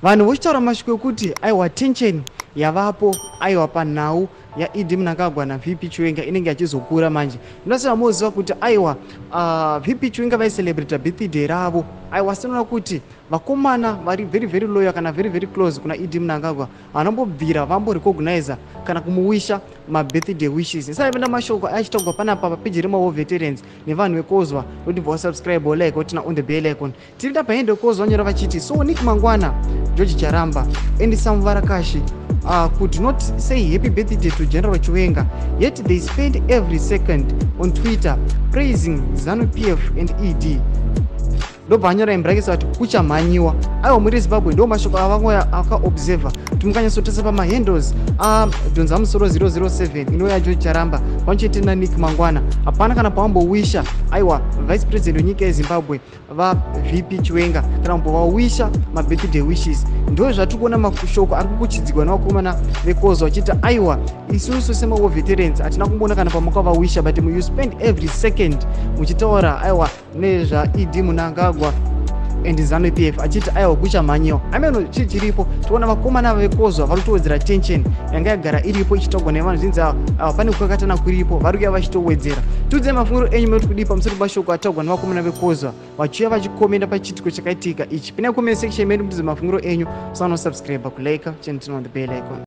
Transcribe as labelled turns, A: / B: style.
A: Vanhu vochitaura mashoko ekuti aiwa, tension yavapo, aiwa, panhau yaED Mnangagwa naVP Chiwenga inenge yachizokura manje. Ndinasira moziva kuti aiwa, VP Chiwenga vaicelebrata birthday ravo. Aiwa, sinoona kuti vakomana vari very very loyal kana very very close kuna ED Mnangagwa vanombobvira vamborecogniza kana kumuwisha mabirthday wishes. Isai mashoko achitaurwa panapa papeji remawar veterans nevanhu vekozwa kuti vasubscribe, like, turn on the bell icon. Tiri pahandle Kozwa nyora vachiti, "So Nick Mangwana, George Charamba and some varakashi could not say happy birthday to General Chiwenga, yet they spend every second on Twitter praising ZANU PF and ED." Ndobva anyora imbrackets vati kuchamhanyiwa. Aiwa, muri Zimbabwe, ndo mashoko avamwe akaobserva kuti mukanyatsotarisa pamahandles adhonza musoro 007 inouya George Charamba pamwe naNick Mangwana, hapana kana pavambowisha, aiwa, vice president wenyika yeZimbabwe vaVP Chiwenga kana kumbovawisha mabirthday wishes. Ndo zvatiri kuona, mashoko ari kukuchidzirwa nevakomana vekozwa vachiti aiwa, isusu semawar veterans hatina kumboona kana pamakavawisha, but you spend every second muchitaura, aiwa, nezvaED Mnangagwa and ZANU PF, achiti aiwa, kuchamhanyiwa. Ameno chii chiripo. Toona vakomana vekozwa vari kutowedzera tension yanga yagara iripo ichitaurwa nevanhu, zvinzi pane kukakatana kuripo, vari kuya vachitowedzera. Tiudzai mafungiro enyu mati kudii pamusoro pemashoko ataurwa nevakomana vekozwa vachiuya vachikomenda pachiitiko chakaitika ichi. Pinai comment section medu mutiudze mafungiro enyu. Usanosubscribe, kulike, turn on the bell icon.